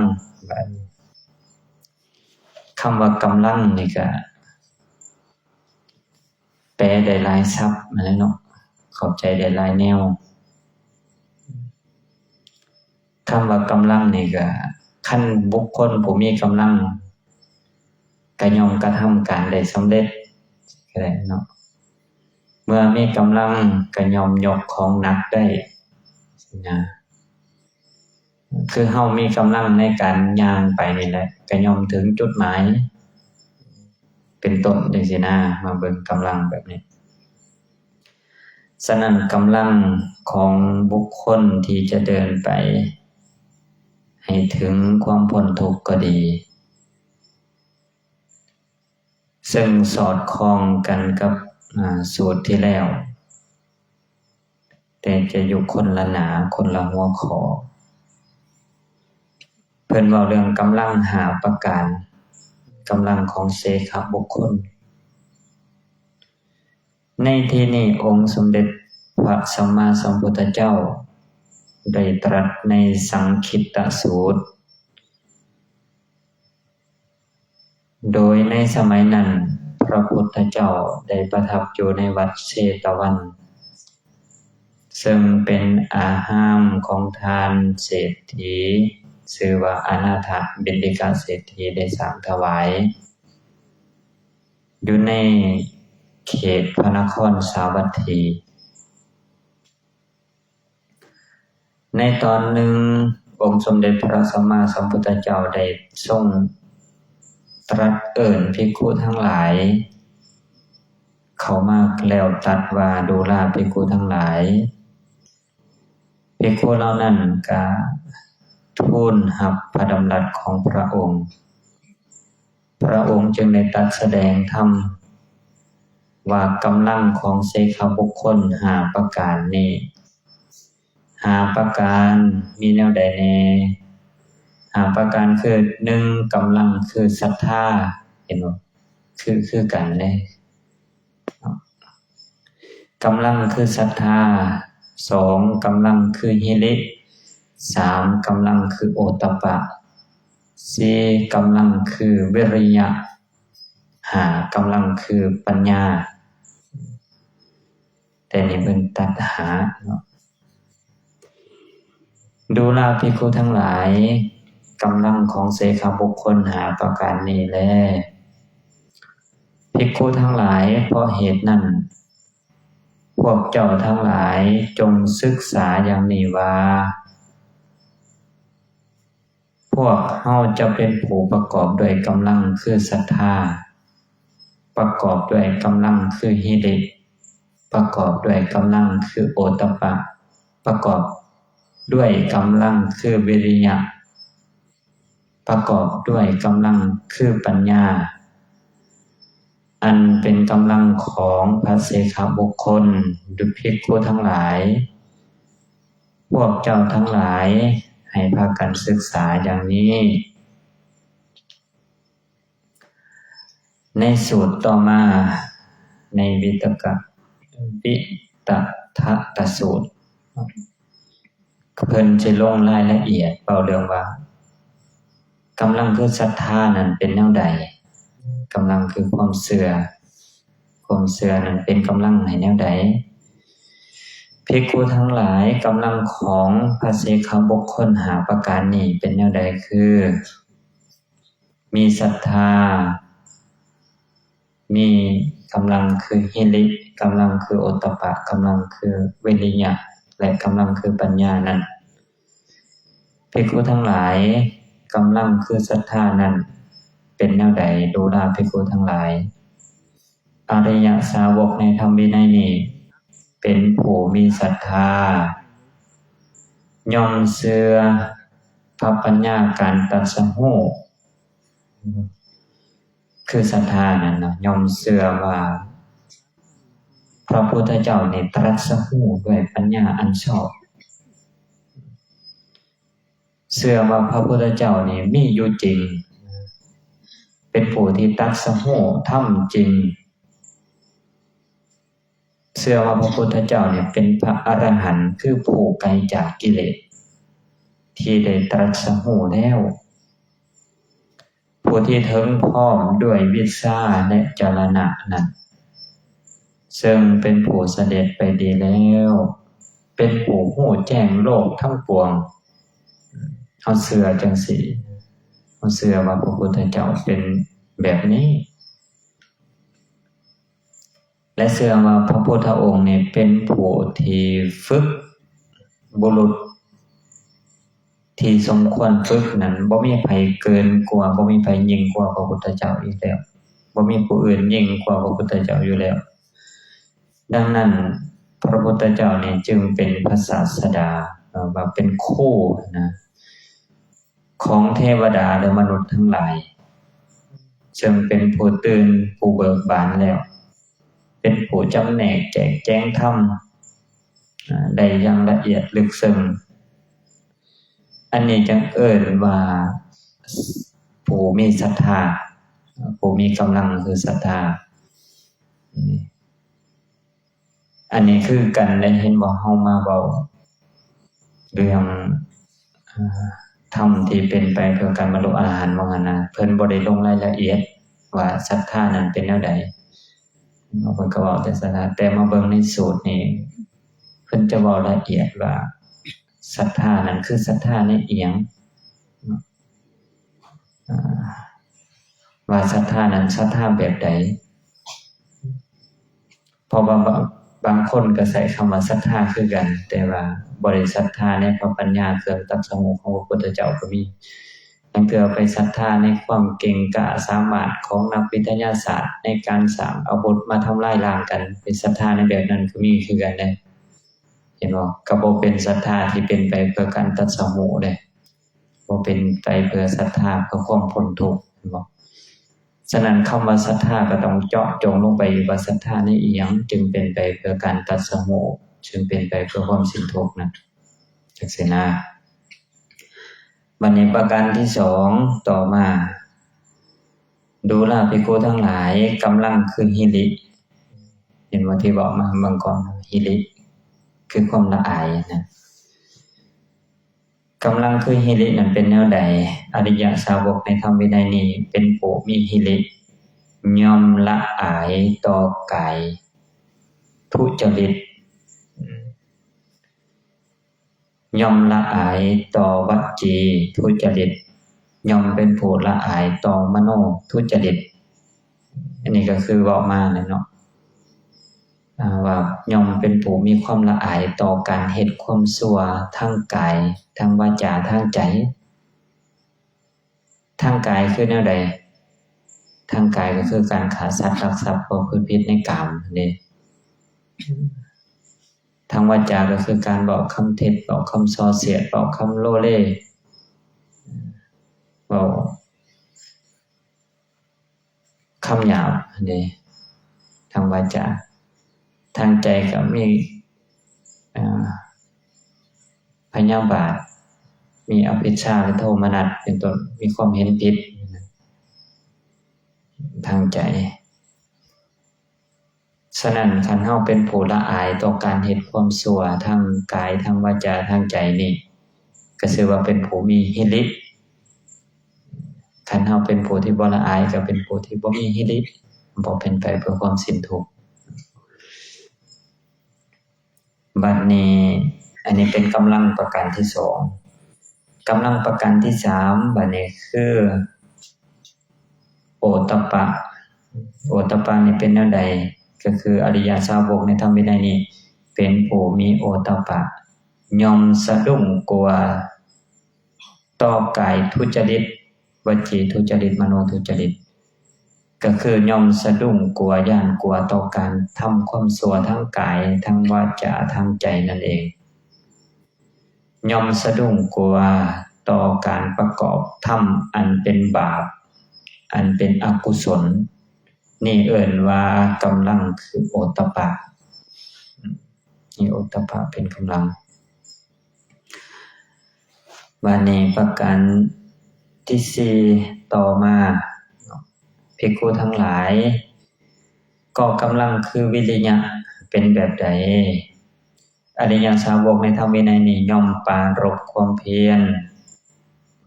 ບັດນີ້ ຄຳວ່າກຳລັງນີ້ກະ ແປໄດ້ຫຼາຍສັບຫັ້ນແຫຼະເນາະ ເຂົ້າໃຈໄດ້ຫຼາຍແນວ. ຄຳວ່າກຳລັງນີ້ກະ ຄັນບຸກຄົນຜູ້ມີກຳລັງ ກະຍ່ອມກະທຳການໄດ້ສຳເລັດ ກໍໄດ້ເນາະ. ເມື່ອມີກຳລັງກໍຍ່ອມຍົກຂອງໜັກໄດ້ນະ ຄືເຮົາມີກຳລັງໃນການຍ່າງໄປນີ້ແຫຼະ ກໍຍ່ອມເຖິງຈຸດໝາຍ ເປັນຕົ້ນ ຈັ່ງຊີ້ນະ ມາເບິ່ງກຳລັງແບບນີ້. ສະນັ້ນ ກຳລັງຂອງບຸກຄົນທີ່ຈະເດີນໄປໃຫ້ເຖິງຄວາມພົ້ນທຸກກໍດີ ເຊິ່ງສອດຄ່ອງກັນກັບ ອາ ສູດທີ່ແລ້ວ ແຕ່ຈະຢູ່ຄົນລະໜ້າ ຄົນລະຫົວຂໍ້. ເພິ່ນເວົ້າເລື່ອງກຳລັງຫ້າປະການ ກຳລັງຂອງເສຂະບຸກຄົນ. ໃນທີ່ນີ້ ອົງສົມເດັດພະສຳມາສຳພຸດທະເຈົ້າໄດ້ຕລັດໃນສັງຄິດຕະສູດ ໂດຍໃນສະໄໝນັ້ນ ພະພຸດທະເຈົ້າໄດ້ປະທັບຢູ່ໃນວັດເຊຕະວັນ ເຊິ່ງເປັນອາຮາມຂອງທ່ານເສດຖີ ຊື່ວ່າອະນາຖະບິນດິກະເສດຖີ ໄດ້ສ້າງຖວາຍ ຢູ່ໃນເຂດພະນະຄອນສາວັດຖີ. ໃນຕອນໜຶ່ງ ອົງສົມເດັດພະສຳມາສຳພຸດທະເຈົ້າໄດ້ຊົງຕລັດເອີ້ນພິກຂຸທັງຫຼາຍເຂົ້າມາ ແລ້ວຕັດວ່າ ດູລາພິກຂຸທັງຫຼາຍ. ພິກຂຸເຫຼົ່ານັ້ນກະທູນຮັບພະດຳລັດຂອງພະອົງ. ພະອົງຈຶ່ງໄດ້ຕັດສະແດງທຳວ່າ ກຳລັງຂອງເສຂະບຸກຄົນຫ້າປະການນີ້ ຫ້າປະການມີແນວໃດແດ່? ຫ້າປະການຄື ໜຶ່ງ ກຳລັງຄືສັດທາ ເຫັນບໍ່? ຄື ຄືກັນເດ້. ກຳລັງຄືສັດທາ, ສອງ ກຳລັງຄືຫິລິ, ສາມ ກຳລັງຄືໂອຕະປະ, ສີ່ ກຳລັງຄືວິລິຍະ, ຫ້າ ກຳລັງຄືປັນຍາ. ແຕ່ນີ້ເພິ່ນຕັດຫ້າເນາະ. ດູລາພິກຂຸທັງຫຼາຍ, ກຳລັງຂອງເສຂະບຸກຄົນຫ້າປະການນີ້ແລ. ພິກຂຸທັງຫຼາຍ, ເພາະເຫດນັ້ນ, ພວກເຈົ້າທັງຫຼາຍຈົ່ງສຶກສາຢ່າງນີ້ວ່າ, ພວກເຮົາຈະເປັນຜູ້ປະກອບດ້ວຍກຳລັງຄືສັດທາ, ປະກອບດ້ວຍກຳລັງຄືຫິລິ, ປະກອບດ້ວຍກຳລັງຄືໂອຕະປະ, ປະກອບດ້ວຍກຳລັງຄືວິລິຍະ, ປະກອບດ້ວຍກຳລັງຄືປັນຍາ, ອັນເປັນກຳລັງຂອງພະເສຂະບຸກຄົນ. ດູພິກຂຸທັງຫຼາຍ, ພວກເຈົ້າທັງຫຼາຍໃຫ້ພາກັນສຶກສາຢ່າງນີ້. ໃນສູດຕໍ່ມາ, ໃນວິຕະກະ ວິຕະທະກະສູດ, ເພິ່ນຈະລົງລາຍລະອຽດເວົ້າເລື່ອງວ່າ ກຳລັງຄືສັດທານັ້ນເປັນແນວໃດ? ກຳລັງຄືຄວາມເຊື່ອ, ຄວາມເຊື່ອນັ້ນເປັນກຳລັງໃຫ້ແນວໃດ? ພິກຂຸທັງຫຼາຍ, ກຳລັງຂອງພະເສຂະບຸກຄົນຫ້າປະການນີ້ເປັນແນວໃດ? ຄື ມີສັດທາ, ມີກຳລັງຄືຫິລິ, ກຳລັງຄືໂອຕະປະ, ກຳລັງຄືວິລິຍະ ແລະ ກຳລັງຄືປັນຍານັ້ນ. ພິກຂຸທັງຫຼາຍ, ກຳລັງຄືສັດທານັ້ນເປັນແນວໃດ? ດູລາພິກຂຸທັງຫຼາຍ. ອະລິຍະສາວົກໃນທຳວິໄນນີ້ ເປັນຜູ້ມີສັດທາ, ຍ່ອມເຊື່ອພະປັນຍາການຕັດສະຮູ້ ຄືສັດທານັ້ນນະ, ຍ່ອມເຊື່ອວ່າພະພຸດທະເຈົ້ານີ້ຕຣັດສະຮູ້ດ້ວຍປັນຍາອັນຊອບ. ເຊື່ອວ່າພະພຸດທະເຈົ້ານີ້ມີຢູ່ຈິງ, ເປັນຜູ້ທີ່ຕັດສະຮູ້ທຳຈິງ, ເຊື່ອວ່າພະພຸດທະເຈົ້ານີ້ເປັນພະອະລະຫັນ, ຄືຜູ້ໄກຈາກກິເລດ ທີ່ໄດ້ຕຣັດສະຮູ້ແລ້ວ, ຜູ້ທີ່ເຖິງພ້ອມດ້ວຍວິດຊາ ແລະ ຈະລະນະນັ້ນ, ເຊິ່ງເປັນຜູ້ສະເດັດໄປດີແລ້ວ, ເປັນຜູ້ຮູ້ແຈ້ງໂລກທັງປວງ. ເຮົາເຊື່ອຈັ່ງຊີ້, ເຮົາເຊື່ອວ່າພະພຸດທະເຈົ້າເປັນແບບນີ້. ແລະເຊື່ອວ່າພະພຸດທະອົງນີ້ເປັນຜູ້ທີ່ຝຶກບຸລຸດທີ່ສົມຄວນຝຶກນັ້ນ ບໍ່ມີໃຜເກີນກວ່າ ບໍ່ມີໃຜຍິ່ງກວ່າພະພຸດທະເຈົ້າອີກແລ້ວ, ບໍ່ມີຜູ້ອື່ນຍິ່ງກວ່າພະພຸດທະເຈົ້າຢູ່ແລ້ວ. ດັ່ງນັ້ນ ພະພຸດທະເຈົ້ານີ້ຈຶ່ງເປັນພະສາດສະດາ ເອີ້ນວ່າເປັນຄູນະ ຂອງເທວະດາ ແລະ ມະນຸດທັງຫຼາຍ, ເຊິ່ງເປັນຜູ້ຕື່ນ ຜູ້ເບີກບານແລ້ວ, ເປັນຜູ້ຈຳແນກແຈກແຈງທຳ ອາ ໄດ້ຢ່າງລະອຽດເລິກເຊິ່ງ. ອັນນີ້ຈຶ່ງເອີ້ນວ່າຜູ້ມີສັດທາ, ຜູ້ມີກຳລັງຄືສັດທາ. ອັນນີ້ຄືກັນເດ້ ເຫັນບໍ່? ເຮົາມາເວົ້າເລື່ອງ ອາ ທຳທີ່ເປັນໄປເພື່ອການບັນລຸອະລະຫັນວ່າຊັ້ນນະ, ເພິ່ນບໍ່ໄດ້ລົງລາຍລະອຽດວ່າສັດທານັ້ນເປັນແນວໃດ, ເພິ່ນກໍເວົ້າແຕ່ສັດທາ. ແຕ່ມາເບິ່ງໃນສູດນີ້ ເພິ່ນຈະເວົ້າລະອຽດວ່າສັດທານັ້ນຄືສັດທາໃນອີ່ຫຍັງ ອາ ວ່າສັດທານັ້ນສັດທາແບບໃດ? ເພາະວ່າບາງ ບາງຄົນກໍໃຊ້ຄຳວ່າສັດທາຄືກັນ, ແຕ່ວ່າບໍ່ໄດ້ສັດທາໃນພະປັນຍາເຄື່ອງຕັດສະຮູ້ຂອງພະພຸດທະເຈົ້າກໍມີ. ບາງເທື່ອໄປສັດທາໃນຄວາມເກັ່ງກ້າສາມາດຂອງນັກວິທະຍາສາດໃນການສ້າງອາວຸດມາທຳລາຍລ້າງກັນ, ໄປສັດທາໃນແບບນັ້ນກໍມີຄືກັນເດ້. ເຫັນບໍ່? ກໍບໍ່ເປັນສັດທາທີ່ເປັນໄປເພື່ອການຕັດສະຮູ້ເດ້. ບໍ່ເປັນໄປເພື່ອສັດທາເພື່ອຄວາມພົ້ນທຸກ, ເຫັນບໍ່? ສະນັ້ນ ຄຳວ່າສັດທາກໍຕ້ອງເຈາະຈົງລົງໄປອີກວ່າສັດທາໃນອີ່ຫຍັງຈຶ່ງເປັນໄປເພື່ອການຕັດສະຮູ້, ຈຶ່ງເປັນໄປເພື່ອຄວາມສິ້ນທຸກນະ, ຈັ່ງຊີ້ນະ. ບັດນີ້ປະການທີສອງຕໍ່ມາ, ດູລາພິກຂຸທັງຫຼາຍ, ກຳລັງຄືຫິລິ. ເຫັນບໍ່ ທີ່ເວົ້າມາເມື່ອກ່ອນ, ຫິລິຄືຄວາມລະອາຍນະ. ກຳລັງຄືຫິລິນັ້ນເປັນແນວໃດ? ອະລິຍະສາວົກໃນທຳວິໄນນີ້ເປັນຜູ້ມີຫິລິ, ຍ່ອມລະອາຍຕໍ່ກາຍທຸຈະລິດ, ຍ່ອມລະອາຍຕໍ່ວະຈີທຸຈະລິດ, ຍ່ອມເປັນຜູ້ລະອາຍຕໍ່ມະໂນທຸຈະລິດ. ອັນນີ້ກໍຄືເວົ້າມາແຫຼະເນາະ ອາ ວ່າຍ່ອມເປັນຜູ້ມີຄວາມລະອາຍຕໍ່ການເຮັດຄວາມຊົ່ວທາງກາຍ, ທາງວາຈາ, ທາງໃຈ. ທາງກາຍຄືແນວໃດ? ທາງກາຍກໍຄືການຂ້າສັດ, ລັກຊັບ, ປະພຶດຜິດໃນກາມເດ້. ທາງວາຈາກໍຄືການເວົ້າຄຳເທັດ, ເວົ້າຄຳສໍ່ສຽດ, ເວົ້າຄຳໂລເລ, ເວົ້າ ຄຳຫຍາບເດ້ ທາງວາຈາ. ທາງໃຈກໍມີ ອາ ພະຍາບາດ, ມີອະວິດຊາ ແລະ ໂທມະນັດ ເປັນຕົ້ນ, ມີຄວາມເຫັນຜິດທາງໃຈ. ສະນັ້ນ ຄັນເຮົາເປັນຜູ້ລະອາຍຕໍ່ການເຮັດຄວາມຊົ່ວທາງກາຍ, ທາງວາຈາ, ທາງໃຈນີ້ ກໍຊື່ວ່າເປັນຜູ້ມີຫິລິ. ຄັນເຮົາເປັນຜູ້ທີ່ບໍ່ລະອາຍ ກໍເປັນຜູ້ທີ່ບໍ່ມີຫິລິ, ບໍ່ເປັນໄປເພື່ອຄວາມສິ້ນທຸກ. ບັດນີ້ ອັນນີ້ເປັນກຳລັງປະການທີສອງ. ກຳລັງປະການທີສາມ ບັດນີ້ຄື ໂອຕະປະ. ໂອຕະປະນີ້ເປັນແນວໃດ? ກໍຄືອະລິຍະສາວົກໃນທຳວິໄນນີ້ ເປັນຜູ້ມີໂອຕະປະ, ຍ່ອມສະດຸ້ງກົວຕໍ່ກາຍທຸຈະລິດ, ວະຈີທຸຈະລິດ, ມະໂນທຸຈະລິດ, ກໍຄືຍ່ອມສະດຸ້ງກົວ, ຢ້ານກົວຕໍ່ການທຳຄວາມຊົ່ວທາງກາຍ, ທາງວາຈາ, ທາງໃຈນັ້ນເອງ. ຍ່ອມສະດຸ້ງກົວຕໍ່ການປະກອບທຳອັນເປັນບາບ, ອັນເປັນອະກຸສົນ. ນີ້ເອີ້ນວ່າກຳລັງຄືໂອຕະປະ. ມີໂອຕະປະເປັນກຳລັງ. ບາດນີ້ປະການທີສີ່ຕໍ່ມາ, ພິກຂຸທັງຫຼາຍ, ກໍກຳລັງຄືວິລິຍະເປັນແບບໃດ? ອະລິຍະສາວົກໃນທຳວິໄນນີ້ ຍ່ອມປາລົບຄວາມພຽນ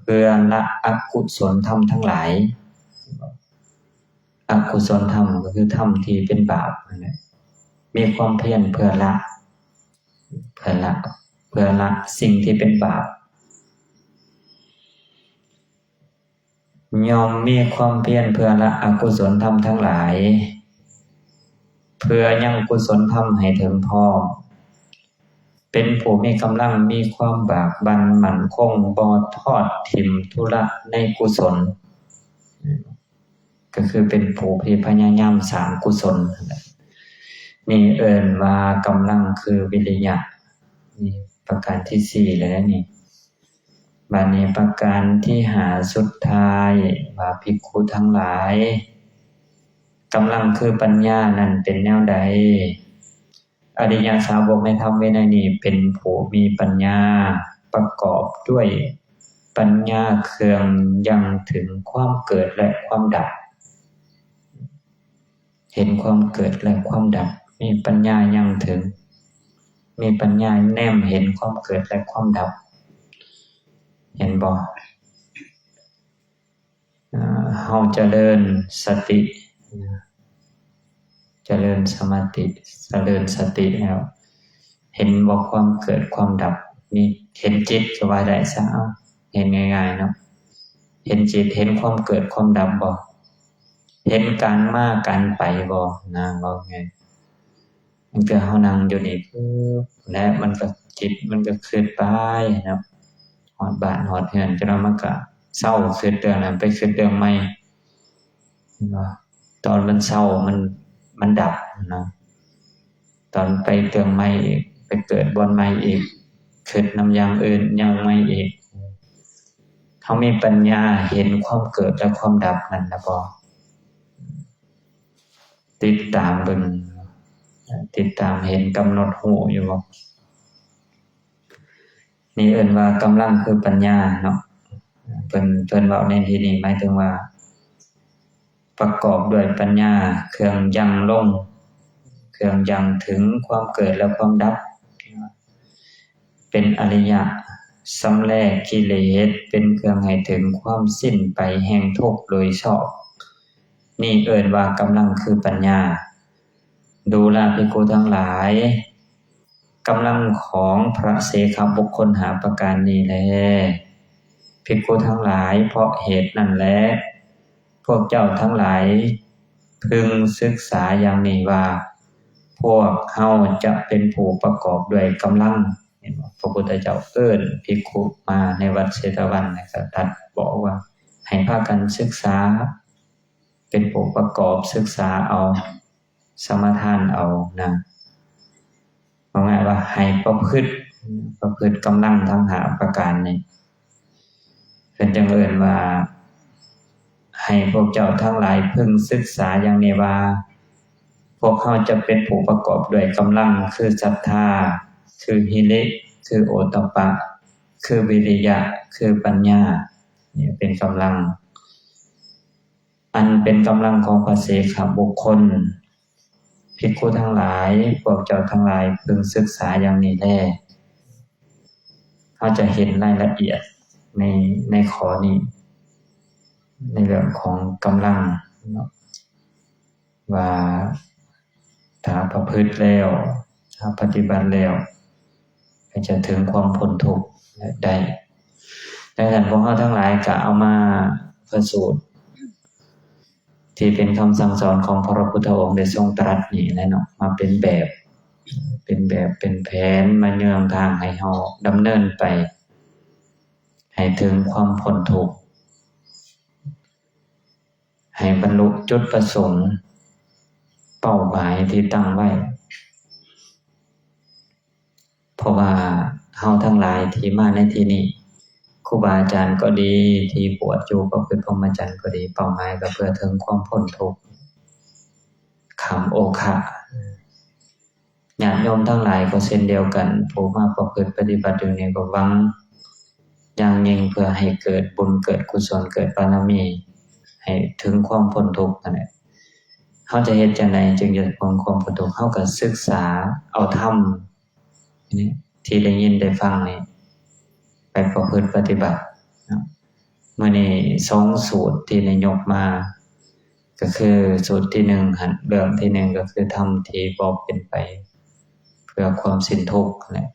ເພື່ອລະອະກຸສົນທຳທັງຫຼາຍ. ອະກຸສົນທຳກໍຄືທຳທີ່ເປັນບາບນັ້ນແຫຼະ. ມີຄວາມພຽນເພື່ອລະ, ເພື່ອລະ, ເພື່ອລະສິ່ງທີ່ເປັນບາບ. ຍ່ອມມີຄວາມພຽນເພື່ອລະອະກຸສົນທຳທັງຫຼາຍ. ເພື່ອຍັງກຸສົນທຳໃຫ້ເຖິງພ້ອມ, ເປັນຜູ້ມີກຳລັງ, ມີຄວາມບາກບັ່ນໝັ້ນຄົງ, ບໍ່ທອດຖິ້ມທຸລະໃນກຸສົນ, ກໍຄືເປັນຜູ້ທີ່ພະຍາຍາມສ້າງກຸສົນ. ນີ້ເອີ້ນວ່າກຳລັງຄືວິລິຍະ. ນີ້ປະການທີສີ່ແລ້ວນີ້. ບາດນີ້ປະການທີຫ້າສຸດທ້າຍ ວ່າ ພິກຂຸທັງຫຼາຍ, ກຳລັງຄືປັນຍານັ້ນເປັນແນວໃດ? ອະລິຍະສາວົກໃນທຳວິໄນນີ້ເປັນຜູ້ມີປັນຍາ, ປະກອບດ້ວຍປັນຍາເຄື່ອງຍັງເຖິງຄວາມເກີດ ແລະ ຄວາມດັບ. ເຫັນຄວາມເກີດ ແລະ ຄວາມດັບ, ມີປັນຍາຍັງເຖິງ, ມີປັນຍາແນມເຫັນຄວາມເກີດ ແລະ ຄວາມດັບ. ເຫັນບໍ່? ເຮົາຈະເລີນສະຕິ, ຈະເລີນສະມາທິ, ຈະເລີນສະຕິແລ້ວ ເຫັນບໍ່ຄວາມເກີດຄວາມດັບ? ມີ ເຫັນຈິດກໍວ່າໄດ້ຊະ, ເອົາ ເຫັນງ່າຍໆເນາະ, ເຫັນຈິດ, ເຫັນຄວາມເກີດຄວາມດັບບໍ່? ເຫັນການມາການໄປບໍ່? ນາງເວົ້າໄງ? ບາງເທື່ອເຮົານັ່ງຢູ່ນີ້ປຶບ ແລະ ມັນກໍ ຈິດມັນກໍຄິດໄປເນາະ, ຮອດບ້ານຮອດເຮືອນ ຈັກໜ່ອຍມັນກໍເຊົາຄິດເລື່ອງນັ້ນ ໄປຄິດເລື່ອງໃໝ່ ເຫັນບໍ່? ຕອນມັນເຊົາ ມັນ ມັນດັບນະ, ຕອນໄປເລື່ອງໃໝ່ອີກ ໄປເກີດບ່ອນໃໝ່ອີກ ຄິດນຳຢ່າງອື່ນຢ່າງໃໝ່ອີກ. ເຮົາມີປັນຍາເຫັນຄວາມເກີດ ແລະ ຄວາມດັບນັ້ນນະບໍ່? ຕິດຕາມເບິ່ງ, ຕິດຕາມເຫັນ, ກຳນົດຮູ້ຢູ່ບໍ່? ນີ້ເອີ້ນວ່າກຳລັງຄືປັນຍາເນາະ. ເພິ່ນ ເພິ່ນເວົ້າໃນທີ່ນີ້ໝາຍເຖິງວ່າ ປະກອບດ້ວຍປັນຍາເຄື່ອງຍັງລົງ, ເຄື່ອງຍັງເຖິງຄວາມເກີດ ແລະ ຄວາມດັບ, ເປັນອະລິຍະ, ຊຳແລກກິເລດ, ເປັນເຄື່ອງໃຫ້ເຖິງຄວາມສິ້ນໄປແຫ່ງທຸກໂດຍຊອບ. ນີ້ເອີ້ນວ່າກຳລັງຄືປັນຍາ. ດູລະພິກຂຸທັງຫຼາຍ, ກຳລັງຂອງພະເສຂະບຸກຄົນຫ້າປະການນີ້ແລ. ພິກຂຸທັງຫຼາຍ, ເພາະເຫດນັ້ນແລ ພວກເຈົ້າທັງຫຼາຍເພິ່ງສຶກສາຢ່າງນີ້ວ່າ, ພວກເຮົາຈະເປັນຜູ້ປະກອບດ້ວຍກຳລັງ. ເຫັນບໍ່? ພະພຸດທະເຈົ້າເອີ້ນພິກຂຸມາໃນວັດເຊຕະວັນ ແລ້ວກໍຕັດບອກວ່າ ໃຫ້ພາກັນສຶກສາ ເປັນຜູ້ປະກອບສຶກສາເອົາ, ສະມາທານເອົານະ. ເວົ້າງ່າຍວ່າໃຫ້ປະພຶດ, ປະພຶດກຳລັງທັງຫ້າປະການນີ້. ເພິ່ນຈຶ່ງເອີ້ນວ່າ ໃຫ້ພວກເຈົ້າທັງຫຼາຍເພິ່ງສຶກສາຢ່າງນີ້ວ່າ, ພວກເຮົາຈະເປັນຜູ້ປະກອບດ້ວຍກຳລັງ ຄືສັດທາ, ຄືຫິລິ, ຄືໂອຕະປະ, ຄືວິລິຍະ, ຄືປັນຍາ. ນີ້ເປັນກຳລັງ. ອັນເປັນກຳລັງຂອງພະເສຂະບຸກຄົນ. ພິກຂຸທັງຫຼາຍ, ພວກເຈົ້າທັງຫຼາຍເພິ່ງສຶກສາຢ່າງນີ້ແລ. ເຮົາຈະເຫັນລາຍລະອຽດໃນ, ໃນຂໍ້ນີ້, ໃນເລື່ອງຂອງກຳລັງເນາະ, ວ່າຖ້າປະພຶດແລ້ວ, ຖ້າປະຕິບັດແລ້ວ, ກໍຈະເຖິງຄວາມພົ້ນທຸກໄດ້. ດັ່ງນັ້ນ ພວກເຮົາທັງຫຼາຍກໍເອົາມາພະສູດ ທີ່ເປັນຄຳສັ່ງສອນຂອງພະພຸດທະອົງໄດ້ຊົງຕະລັດນີ້ແຫຼະເນາະ, ມາເປັນແບບ, ເປັນແບບເປັນແຜນ, ມາເຍືອງທາງໃຫ້ເຮົາດຳເນີນໄປ ໃຫ້ເຖິງຄວາມພົ້ນທຸກ, ໃຫ້ບັນລຸຈຸດປະສົງ, ເປົ້າໝາຍທີ່ຕັ້ງໄວ້. ເພາະວ່າເຮົາທັງຫຼາຍທີ່ມາໃນທີ່ນີ້, ຄູບາອາຈານກໍດີ, ທີ່ບວດຢູ່ປະພຶດພົມມະຈັນກໍດີ, ເປົ້າໝາຍກໍເພື່ອເຖິງຄວາມພົ້ນທຸກ, ຂ້າມໂອຄະ. ຍາດໂຍມທັງຫຼາຍກໍເຊັ່ນດຽວກັນ, ຜູ້ມາປະພຶດປະຕິບັດຢູ່ນີ້ກໍຫວັງຢ່າງຍິ່ງເພື່ອໃຫ້ເກີດບຸນ, ເກີດກຸສົນ, ເກີດບາລະມີ, ໃຫ້ເຖິງຄວາມພົ້ນທຸກນັ້ນແຫຼະ. ເຮົາຈະເຮັດຈັ່ງໃດຈຶ່ງຈະເຖິງຄວາມພົ້ນທຸກ? ເຮົາກໍສຶກສາເອົາທຳ ນີ້ ທີ່ໄດ້ຍິນໄດ້ຟັງນີ້ ໄປປະພຶດປະຕິບັດເນາະ. ມື້ນີ້ສອງສູດທີ່ໄດ້ຍົກມາ ກໍຄືສູດທີໜຶ່ງຫັ້ນ, ເລື່ອງທີໜຶ່ງກໍຄືທຳທີ່ບໍ່ເປັນໄປເພື່ອຄວາມສິ້ນທຸກຫັ້ນແຫຼະ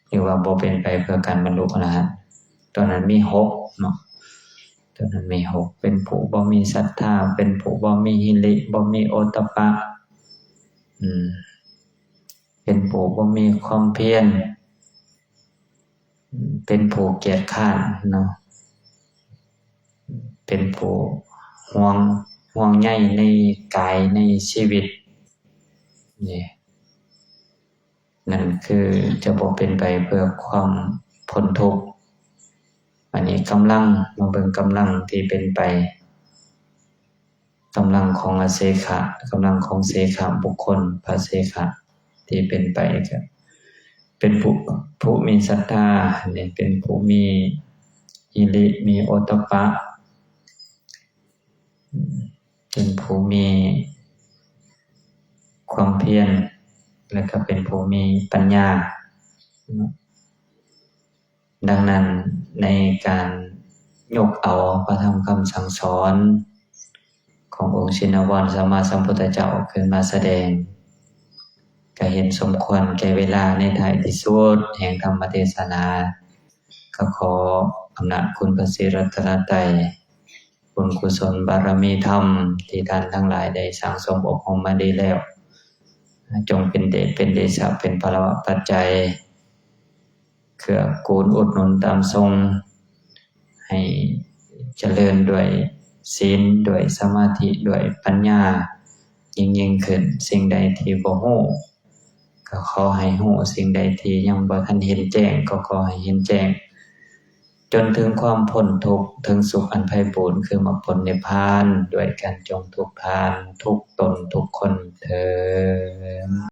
ຫຼືວ່າບໍ່ເປັນໄປເພື່ອການບັນລຸອະລະຫັນ. ຕົວນັ້ນມີຫົກເນາະ, ຕົວນັ້ນມີຫົກ, ເປັນຜູ້ບໍ່ມີສັດທາ, ເປັນຜູ້ບໍ່ມີຫິລິ, ບໍ່ມີໂອຕະປະ, ເປັນຜູ້ບໍ່ມີຄວາມພຽນ, ເປັນຜູ້ກຽດຄ້ານເນາະ, ເປັນຜູ້ຫວງ, ຫວງໃຍໃນກາຍໃນຊີວິດນີ້. ນັ້ນຄືຈະບໍ່ເປັນໄປເພື່ອຄວາມພົ້ນທຸກ. ອັນນີ້ກຳລັງ, ມາເບິ່ງກຳລັງທີ່ເປັນໄປ, ກຳລັງຂອງອາເສຂະ, ກຳລັງຂອງເສຂະບຸກຄົນ, ພະເສຂະທີ່ເປັນໄປ ກະເປັນຜູ້, ຜູ້ມີສັດທາ, ເປັນຜູ້ມີຫິລິ, ມີໂອດຕະປະ, ເປັນຜູ້ມີຄວາມພຽນ ແລະ ກໍເປັນຜູ້ມີປັນຍາ. ດັ່ງນັ້ນ, ໃນການຍົກເອົາພະທຳຄຳສັ່ງສອນຂອງອົງຊິນນະວອນສຳມາສຳພຸດທະເຈົ້າຂຶ້ນມາສະແດງ, ກໍເຫັນສົມຄວນແກ່ເວລາໃນທ້າຍທີ່ສຸດແຫ່ງທຳມະເທສະນາ, ກໍຂໍອຳນາດຄຸນພະສີລັດຕະນະໄຕ, ບຸນກຸສົນບາລະມີທຳທີ່ທ່ານທັງຫຼາຍໄດ້ສັ່ງສົມອົບຮົມມາດີແລ້ວ, ຈົ່ງເປັນເດດເປັນເດຊະ ເປັນພະລະວະປັດໄຈ ເກື້ອກູນອຸດໜູນຕາມສົ່ງ ໃຫ້ຈະເລີນດ້ວຍສິນ, ດ້ວຍສະມາທິ, ດ້ວຍປັນຍາຍິ່ງໆຂຶ້ນ. ສິ່ງໃດທີ່ບໍ່ຮູ້ ກໍຂໍໃຫ້ຮູ້, ສິ່ງໃດທີ່ຍັງບໍ່ທັນເຫັນແຈ້ງ ກໍຂໍໃຫ້ເຫັນແຈ້ງ ຈົນເຖິງຄວາມພົ້ນທຸກ, ເຖິງສຸກອັນໄພບູນ ຄືມັກຜົນນິບພານ ດ້ວຍກັນຈົງທຸກທ່ານ ທຸກຕົນ ທຸກຄົນເທີ້ນ.